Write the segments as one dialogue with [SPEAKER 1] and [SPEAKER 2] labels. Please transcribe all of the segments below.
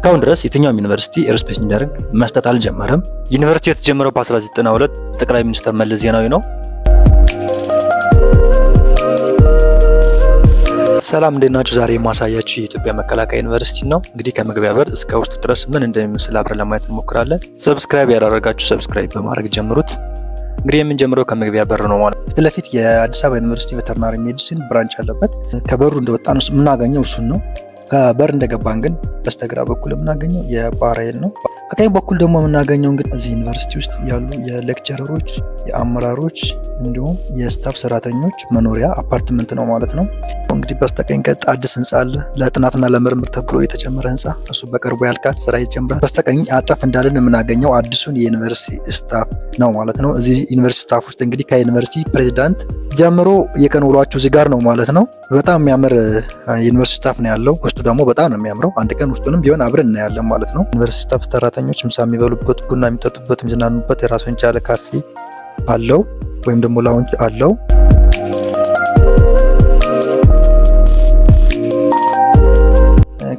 [SPEAKER 1] እስካሁን ድረስ የትኛውም ዩኒቨርሲቲ aerospace engineering መስጠት አልጀመረም። ዩኒቨርሲቲ የተጀመረው በ1992 ጠቅላይ ሚኒስትር መለስ ዜናዊ ነው። ሰላም፣ እንዴት ናችሁ? ዛሬ የማሳያችሁ የኢትዮጵያ መከላከያ ዩኒቨርሲቲ ነው። እንግዲህ ከመግቢያ በር እስከ ውስጥ ድረስ ምን እንደሚመስል አብረን ለማየት እንሞክራለን። Subscribe ያላደረጋችሁ subscribe በማድረግ ጀምሩት። እንግዲህ የምንጀምረው ከመግቢያ በር ነው ማለት
[SPEAKER 2] ፊት ለፊት የአዲስ አበባ ዩኒቨርሲቲ veterinary medicine branch አለበት። ከበሩ እንደወጣን የምናገኘው እሱን ነው። ከበር እንደገባን ግን በስተግራ በኩል የምናገኘው የባህር ኃይል ነው። ከቀኝ በኩል ደግሞ የምናገኘው እንግዲህ እዚህ ዩኒቨርሲቲ ውስጥ ያሉ የ lecturer ኦች፣ የአመራሮች እንዲሁም የ staff ሰራተኞች መኖሪያ አፓርትመንት ነው ማለት ነው። እንግዲህ በስተቀኝ ገጽ አዲስ ህንፃ አለ። ለጥናትና ለምርምር ተብሎ የተጀመረ ህንፃ፣ እሱ በቅርቡ ያልቃል፣ ስራ ይጀምራል። በስተቀኝ አጠፍ እንዳለን የምናገኘው አዲሱን የዩኒቨርሲቲ staff ነው ማለት ነው። እዚህ ዩኒቨርሲቲ staff ውስጥ እንግዲህ ከዩኒቨርሲቲ ፕሬዚዳንት ጀምሮ የቀን ውሏቸው እዚህ ጋር ነው ማለት ነው። በጣም የሚያምር ዩኒቨርሲቲ staff ነው ያለው። ውስጡ ደግሞ በጣም ነው የሚያምረው። አንድ ቀን ውስጡንም ቢሆን አብረን እናያለን ማለት ነው። ዩኒቨርሲቲ staff ሰራተኞች ምሳ የሚበሉበት፣ ቡና የሚጠጡበት፣ የሚዝናኑበት የራሱን የቻለ ካፌ አለው ወይም ደግሞ lounge አለው።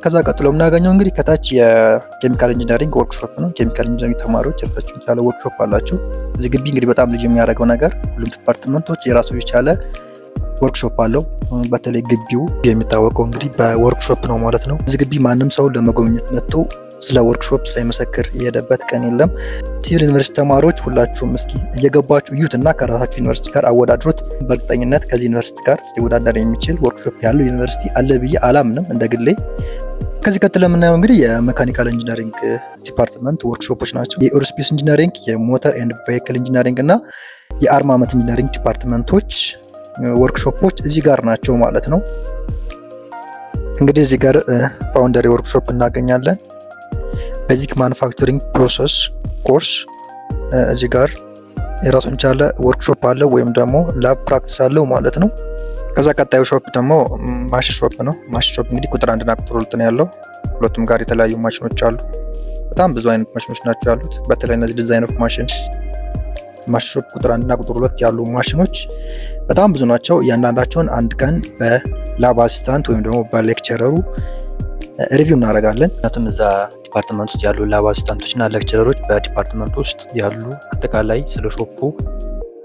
[SPEAKER 2] ከዛ ቀጥሎ የምናገኘው እንግዲህ ከታች የ chemical engineering workshop ነው። Chemical engineering ተማሪዎች የራሳቸውን የቻለ ወርክሾፕ አላቸው። እዚህ ግቢ እንግዲህ በጣም ልዩ የሚያደርገው ነገር ሁሉም department ኦች የራሱ የቻለ ወርክሾፕ አለው። በተለይ ግቢው የሚታወቀው እንግዲህ በወርክሾፕ ነው ማለት ነው። እዚህ ግቢ ማንም ሰው ለመጎብኘት መጥቶ ስለ ወርክሾፕ ሳይመሰክር የሄደበት ቀን የለም። ሲቪል ዩኒቨርሲቲ ተማሪዎች ሁላችሁም እስኪ እየገባችሁ እዩት እና ከራሳችሁ ዩኒቨርሲቲ ጋር አወዳድሩት። በእርግጠኝነት ከዚህ ዩኒቨርሲቲ ጋር ሊወዳደር የሚችል ወርክሾፕ ያለው ዩኒቨርሲቲ አለ ብዬ አላምንም እንደ ግሌ። ከዚህ ቀጥሎ የምናየው እንግዲህ የ mechanical engineering department workshop ኦች ናቸው። የ aerospace engineering፣ የ motor and vehicle engineering እና የ armament engineering department ኦች workshop ኦች እዚህ ጋር ናቸው ማለት ነው። እንግዲህ እዚህ ጋር foundry workshop እናገኛለን። Basic manufacturing process course እዚህ ጋር የራሱን የቻለ ወርክሾፕ አለው ወይም ደግሞ lab practice አለው ማለት ነው። ከዛ ቀጣዩ shop ደግሞ machine shop ነው። Machine shop እንግዲህ ቁጥር 1ና ቁጥር 2 ነው ያለው። ሁለቱም ጋር የተለያዩ ማሽኖች አሉ። በጣም ብዙ አይነት ማሽኖች ናቸው ያሉት። በተለይ እነዚህ design of machine፣ machine shop ቁጥር 1ና ቁጥር 2 ያሉ ማሽኖች በጣም ብዙ ናቸው። እያንዳንዳቸውን አንድ ቀን በ lab assistant ወይም ደግሞ በ lecturer ኡ review እናደርጋለን።
[SPEAKER 1] ምክንያቱም እዛ department ውስጥ ያሉ lab assistant ኦች እና lecturer ኦች በ department ውስጥ ያሉ አጠቃላይ ስለ shop ኡ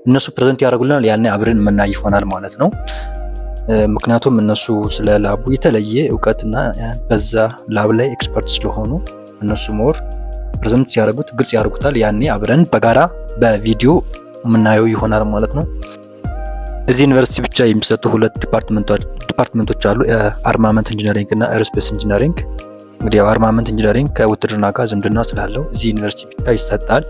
[SPEAKER 1] እነሱ present ያደርጉልናል። ያኔ አብረን የምናይ ይሆናል ማለት ነው። ምክንያቱም እነሱ ስለ lab ኡ የተለየ እውቀትና በዛ lab ላይ expert ስለሆኑ እነሱ more present ሲያደርጉት ግልጽ ያደርጉታል። ያኔ አብረን በጋራ በቪዲዮ የምናየው ይሆናል ማለት ነው። እዚህ ዩኒቨርሲቲ ብቻ የሚሰጡ ሁለት department ኦች አሉ፣ armament engineering እና aerospace engineering። እንግዲህ ያው armament engineering ከውትድርና ጋር ዝምድና ስላለው እዚህ ዩኒቨርሲቲ ብቻ ይሰጣል።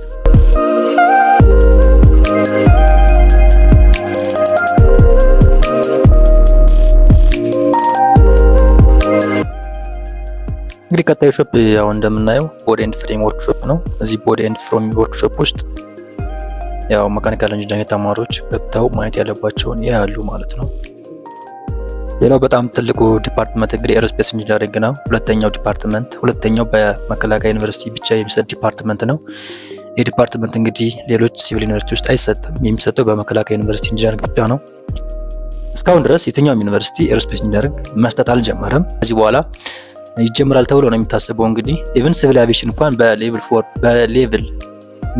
[SPEAKER 1] እንግዲህ ቀጣዩ shop ያው እንደምናየው body and frame workshop ነው። እዚህ body and frame workshop ውስጥ ያው mechanical engineering ተማሪዎች ገብተው ማየት ያለባቸውን ያያሉ ማለት ነው። ሌላው በጣም ትልቁ department እንግዲህ aerospace engineering ነው። ሁለተኛው department፣ ሁለተኛው በመከላከያ ዩኒቨርሲቲ ብቻ የሚሰጥ department ነው። ይህ department እንግዲህ ሌሎች ሲቪል ዩኒቨርሲቲ ውስጥ አይሰጥም። የሚሰጠው በመከላከያ ዩኒቨርሲቲ engineering ብቻ ነው። እስካሁን ድረስ የትኛውም ዩኒቨርሲቲ aerospace engineering መስጠት አልጀመረም። ከዚህ በኋላ ይጀምራል ተብሎ ነው የሚታሰበው። እንግዲህ even civil aviation እንኳን በ level 4 በ level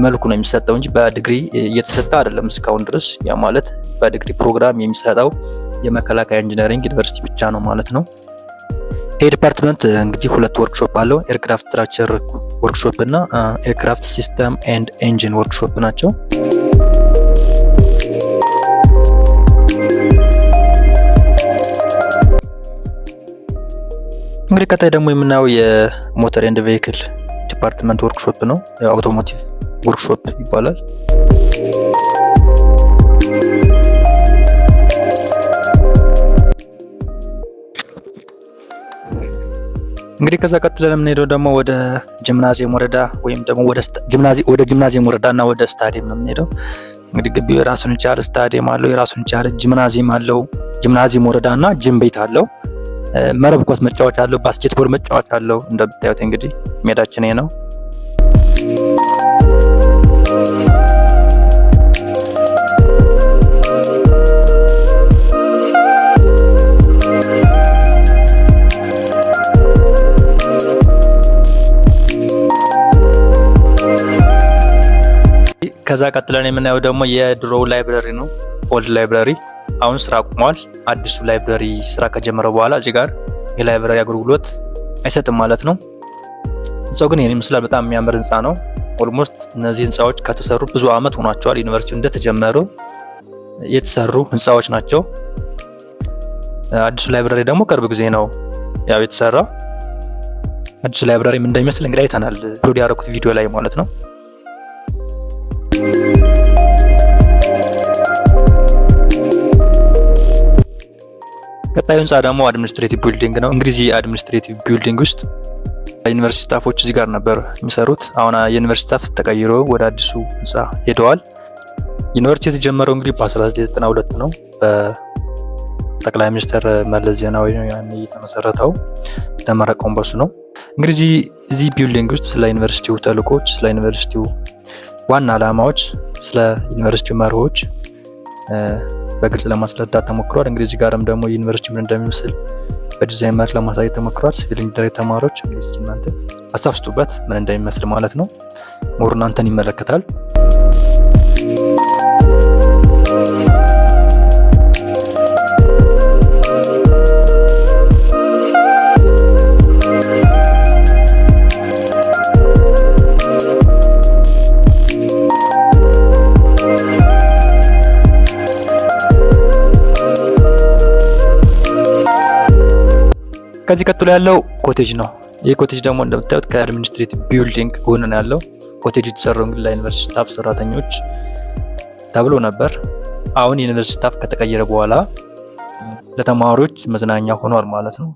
[SPEAKER 1] መልኩ ነው የሚሰጠው እንጂ በዲግሪ እየተሰጠ አይደለም እስካሁን ድረስ። ያ ማለት በዲግሪ ፕሮግራም የሚሰጠው የመከላከያ engineering ዩኒቨርሲቲ ብቻ ነው ማለት ነው። ይህ department እንግዲህ ሁለት ወርክሾፕ አለው። Aircraft structure workshop እና aircraft system and engine workshop ናቸው። እንግዲህ ቀጣይ ደግሞ የምናየው የ motor and vehicle department workshop ነው። Automotive workshop ይባላል። እንግዲህ ከዛ ቀጥለን የምንሄደው ደግሞ ወደ ጂምናዚየም ወረዳ ወይም ደግሞ ወደ ጂምናዚየም ወረዳ እና ወደ ስታዲየም ነው የምንሄደው። እንግዲህ ግቢው የራሱን የቻለ ስታዲየም አለው፣ የራሱን የቻለ ጂምናዚየም አለው። ጂምናዚየም ወረዳ እና ጂም ቤት አለው። መረብ ኳስ መጫወቻ አለው፣ basketball መጫወቻ አለው። እንደምታዩት እንግዲህ ሜዳችን ይሄ ነው። ከዛ ቀጥለን የምናየው ደግሞ የድሮው library ነው። Old library አሁን ስራ አቁሟል። አዲሱ library ስራ ከጀመረ በኋላ እዚህ ጋር የ library አገልግሎት አይሰጥም ማለት ነው። ህንፃው ግን ይህን ይመስላል። በጣም የሚያምር ህንፃ ነው። Almost እነዚህ ህንፃዎች ከተሰሩ ብዙ አመት ሆኗቸዋል። ዩኒቨርሲቲው እንደተጀመሩ የተሰሩ ህንፃዎች ናቸው። አዲሱ library ደግሞ ቅርብ ጊዜ ነው ያው የተሰራ። አዲሱ library ምን እንደሚመስል እንግዲህ አይተናል፣ upload ያደረኩት ቪዲዮ ላይ ማለት ነው። ቀጣዩ ህንፃ ደግሞ administrative building ነው። እንግዲህ እዚህ administrative building ውስጥ ዩኒቨርሲቲ staff ኦች እዚህ ጋር ነበር የሚሰሩት። አሁን የዩኒቨርሲቲ staff ተቀይሮ ወደ አዲሱ ህንፃ ሄደዋል። ዩኒቨርሲቲ የተጀመረው እንግዲህ በ1992 ነው። በጠቅላይ ሚኒስትር መለስ ዜናዊ ነው ያኔ የተመሰረተው። የተመረቀውን በሱ ነው። እንግዲህ እዚህ building ውስጥ ስለ ዩኒቨርሲቲው ተልእኮች፣ ስለ ዩኒቨርሲቲው ዋና ዓላማዎች፣ ስለ ዩኒቨርሲቲው መርሆች በግልጽ ለማስረዳት ተሞክሯል። እንግዲህ እዚህ ጋርም ደግሞ ዩኒቨርሲቲው ምን እንደሚመስል በዲዛይን መልክ ለማሳየት ተሞክሯል። Civil engineering ተማሪዎች እንግዲህ እስኪ እናንተ ሀሳብ ስጡበት ምን እንደሚመስል ማለት ነው። More እናንተን ይመለከታል። ከዚህ ቀጥሎ ያለው cottage ነው። ይህ cottage ደግሞ እንደምታዩት ከ administrative building ጎን ነው ያለው። Cottage የተሰራው እንግዲህ ለዩኒቨርሲቲ staff ሰራተኞች ተብሎ ነበር። አሁን የዩኒቨርሲቲ staff ከተቀየረ በኋላ ለተማሪዎች መዝናኛ ሆኗል ማለት ነው።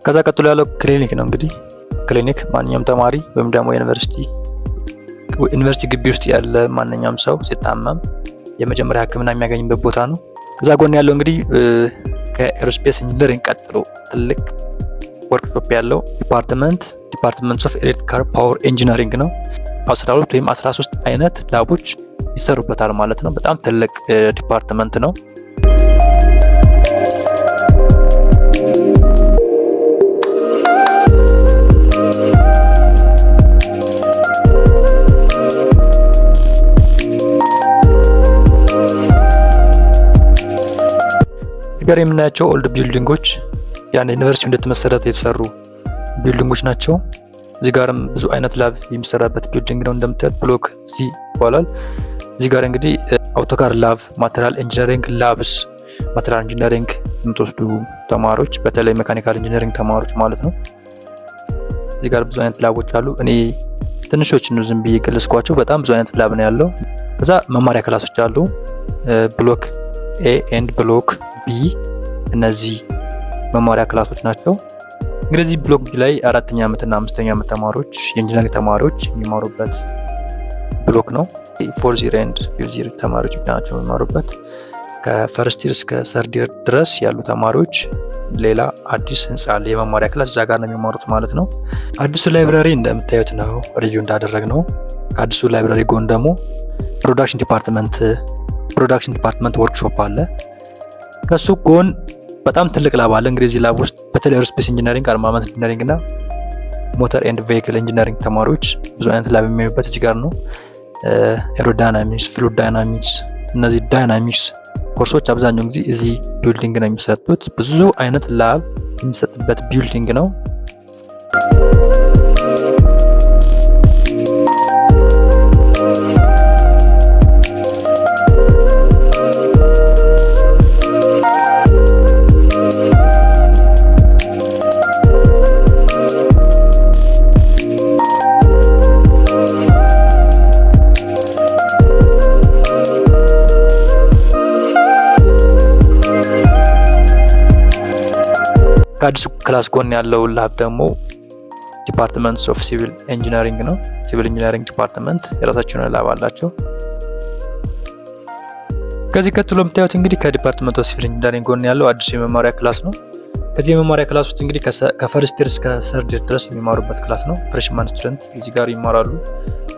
[SPEAKER 1] ከዛ ቀጥሎ ያለው ክሊኒክ ነው። እንግዲህ ክሊኒክ ማንኛውም ተማሪ ወይም ደግሞ ዩኒቨርሲቲ ግቢ ውስጥ ያለ ማንኛውም ሰው ሲታመም የመጀመሪያ ሕክምና የሚያገኝበት ቦታ ነው። ከዛ ጎን ያለው እንግዲህ ከ aerospace engineering ቀጥሎ ትልቅ ወርክሾፕ ያለው department of electrical power engineering ነው። 12 ወይም 13 አይነት lab ኦች ይሰሩበታል ማለት ነው። በጣም ትልቅ department ነው። ጋር የምናያቸው old building ኦች ያን ዩኒቨርሲቲው እንደተመሰረተ የተሰሩ building ኦች ናቸው። እዚህ ጋርም ብዙ አይነት lab የሚሰራበት building ነው። እንደምታዩት block C ይባላል። እዚህ ጋር እንግዲህ AutoCAD lab፣ material engineering labs፣ material engineering የምትወስዱ ተማሪዎች በተለይ mechanical engineering ተማሪዎች ማለት ነው። እዚህ ጋር ብዙ አይነት lab ኦች አሉ። እኔ ትንሾች ነው ዝም ብዬ ገለጽኳቸው። በጣም ብዙ አይነት lab ነው ያለው። ከዛ መማሪያ class ኦች አሉ። Block A and block B እነዚህ መማሪያ class ኦች ናቸው። እንግዲህ እዚህ block B ላይ አራተኛ ዓመት እና አምስተኛ ዓመት ተማሪዎች የ engineering ተማሪዎች የሚማሩበት block ነው። Fourth year and fifth year ተማሪዎች ብቻ ናቸው የሚማሩበት። ከ first year እስከ third year ድረስ ያሉ ተማሪዎች ሌላ አዲስ ህንፃ አለ፣ የመማሪያ class እዛ ጋር ነው የሚማሩት ማለት ነው። አዲሱ library እንደምታዩት ነው፣ review እንዳደረግነው። ከአዲሱ library ጎን ደግሞ production department workshop አለ። ከሱ ጎን በጣም ትልቅ lab አለ። እንግዲህ እዚህ lab ውስጥ በተለይ aerospace engineering፣ armament engineering እና motor and vehicle engineering ተማሪዎች ብዙ አይነት lab የሚያዩበት እዚህ ጋር ነው። Aerodynamics፣ fluid dynamics፣ እነዚህ dynamics ኮርሶች አብዛኛውን ጊዜ እዚህ building ነው የሚሰጡት። ብዙ አይነት lab የሚሰጥበት building ነው። ከአዲሱ class ጎን ያለው lab ደግሞ department of civil engineering ነው። Civil engineering department የራሳቸውን lab አላቸው። ከዚህ ቀጥሎ የምታዩት እንግዲህ ከ department of civil engineering ጎን ያለው አዲሱ የመማሪያ class ነው። ከዚህ የመማሪያ class ውስጥ እንግዲህ ከ first year እስከ third year ድረስ የሚማሩበት class ነው። Freshman student እዚህ ጋር ይማራሉ።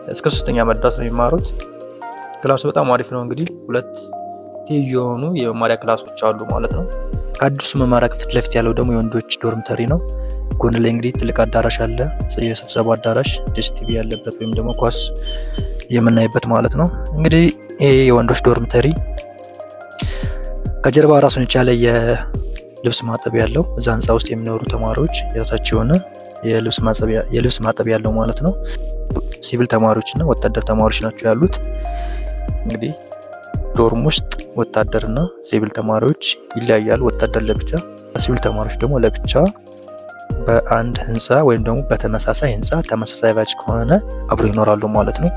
[SPEAKER 1] እስከ ሶስተኛ ዓመት ድረስ ነው የሚማሩት። Class ኡ በጣም አሪፍ ነው። እንግዲህ ሁለት ትይዩ የሆኑ የመማሪያ class ኦች አሉ ማለት ነው። ከአዲሱ መማሪያ ፊት ለፊት ያለው ደግሞ የወንዶች dormitory ነው። ጎን ላይ እንግዲህ ትልቅ አዳራሽ አለ፣ የስብሰባ አዳራሽ፣ DSTV ያለበት ወይም ደግሞ ኳስ የምናይበት ማለት ነው። እንግዲህ ይሄ የወንዶች dormitory ከጀርባ ራሱን የቻለ የልብስ ማጠቢያ ያለው፣ እዛ ህንፃ ውስጥ የሚኖሩ ተማሪዎች የራሳቸው የሆነ የልብስ ማጠቢያ ያለው ማለት ነው። ሲቪል ተማሪዎች እና ወታደር ተማሪዎች ናቸው ያሉት። እንግዲህ dorm ውስጥ ወታደርና ሲቪል ተማሪዎች ይለያያሉ። ወታደር ለብቻ፣ ሲቪል ተማሪዎች ደግሞ ለብቻ በአንድ ህንፃ ወይም ደግሞ በተመሳሳይ ህንፃ ተመሳሳይ batch ከሆነ አብሮ ይኖራሉ ማለት ነው።